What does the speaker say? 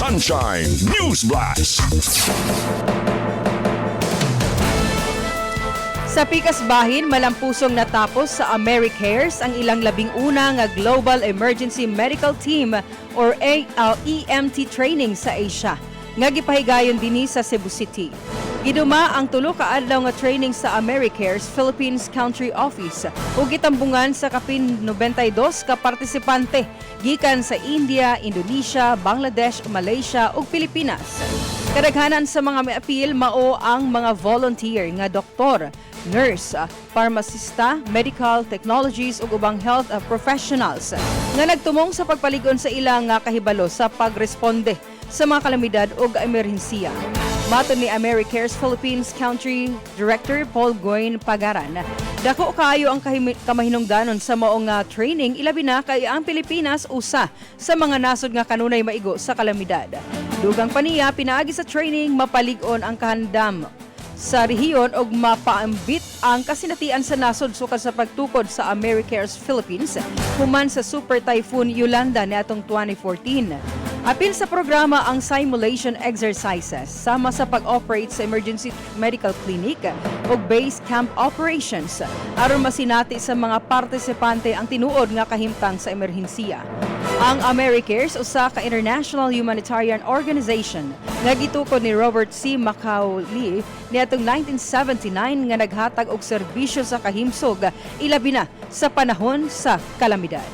Sunshine News Blast. Sa pikas bahin, malampusong natapos sa AmeriCares ang ilang 11 nga Global Emergency Medical Team or EMT training sa Asia nga gipahigayon dinhi sa Cebu City. Giduma ang 3 ka adlaw nga training sa AmeriCares Philippines Country Office ug gitambungan sa kapin 92 ka partisipante gikan sa India, Indonesia, Bangladesh, Malaysia ug Pilipinas. Kadaghanan sa mga miapil mao ang mga volunteer nga doktor, nurse, pharmacista, medical technologies ug ubang health professionals nga nagtumong sa pagpalig-on sa ilang kahibalo sa pagresponde sa mga kalamidad ug emerhensiya. Matod ni AmeriCares Philippines Country Director Paul Goin Pagaran, dako kaayo ang kamahinungdanon sa maong training, ilabi na kay ang Pilipinas usa sa mga nasod nga kanunay maigo sa kalamidad. Dugang pa niya, pinaagi sa training mapalig-on ang kahandam sa rehiyon og mapaambit ang kasinatian sa nasod sukad sa pagtukod sa AmeriCares Philippines human sa Super Typhoon Yolanda niadtong 2014. Apil sa programa ang simulation exercises sama sa pag-operate sa emergency medical clinic ug base camp operations aron masinati sa mga partisipante ang tinuod nga kahimtang sa emerhensiya. Ang AmeriCares usa ka international humanitarian organization nga gitukod ni Robert C. Macaulay niadtong 1979 nga naghatag og serbisyo sa kahimsog, ilabi na sa panahon sa kalamidad.